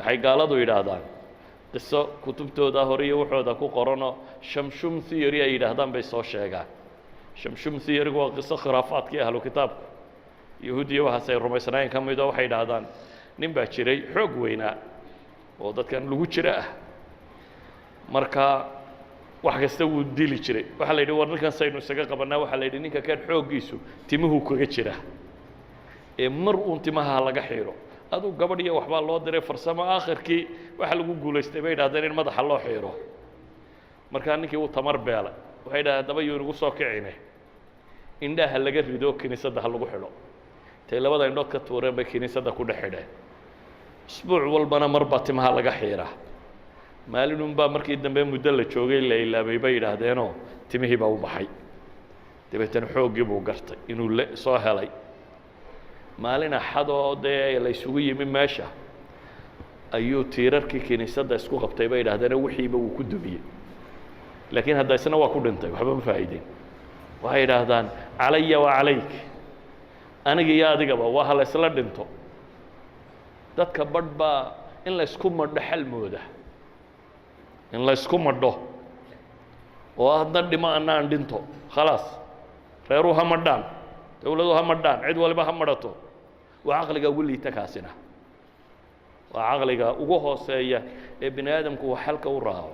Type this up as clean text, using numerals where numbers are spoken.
Waxay gaaladu yidhaahdaan, qiso kutubtooda hore iyo waxooda ku qoranoo Shamshum theory ay yidhaahdaan bay soo sheegaan. Shamshum theory-gu waa qiso khuraafaadkii ahlu kitaabku, Yahuudiya waxaas ay rumaysnaayeen ka midoo. Waxay yidhaahdaan nin baa jiray xoog weynaa oo dadkan lagu jiro ah. Marka wax kasta wuu dili jiray. Waxaa la yidhi, war ninkan saynu isaga qabanaa? Waxaa la yidhi, ninka kan xooggiisu timuhu kaga jira ee mar uun timaha laga xiiro. Aduu gabadh iyo waxbaa loo diray farsamo. Aakhirkii waxaa lagu guulaystay, bay yidhahdeen, in madaxa loo xiiro. Markaa ninkii wuu tamar beelay. Waxay yidhahdeen, haddaba yuu inagu soo kicine, indhaha laga rido, kiniisadda ha lagu xidho. Intay labada indhood ka tuureen bay kiniisadda ku dhex xidheen. Usbuuc walbana mar baa timaha laga xiiraa. Maalinun baa markii dambe muddo la joogay la ilaabay, bay yidhaahdeenoo timihii baa u baxay. Dabeetana xooggii buu gartay inuu le soo helay. Maalin Axadoo dee la isugu yimi meesha ayuu tiirarkii kiniisadda isku qabtay, bay yidhahdeeno wixiiba wuu ku dumiyey. Laakiin hadda isna waa ku dhintay, waxba ma faa'iideen. Waxay yidhaahdaan, calaya wa calayk, aniga iyo adigaba waa ha la isla dhinto. Dadka badh baa in la isku madho xal mooda, in la isku madho oo hadna dhimo anna aan dhinto, khalaas, reeruhu ha madhaan, dowladu ha madhaan, cid waliba ha madhato. Waa caqliga ugu liita kaasina, waa caqliga ugu hooseeya ee bini aadamku uu xalka u raaco.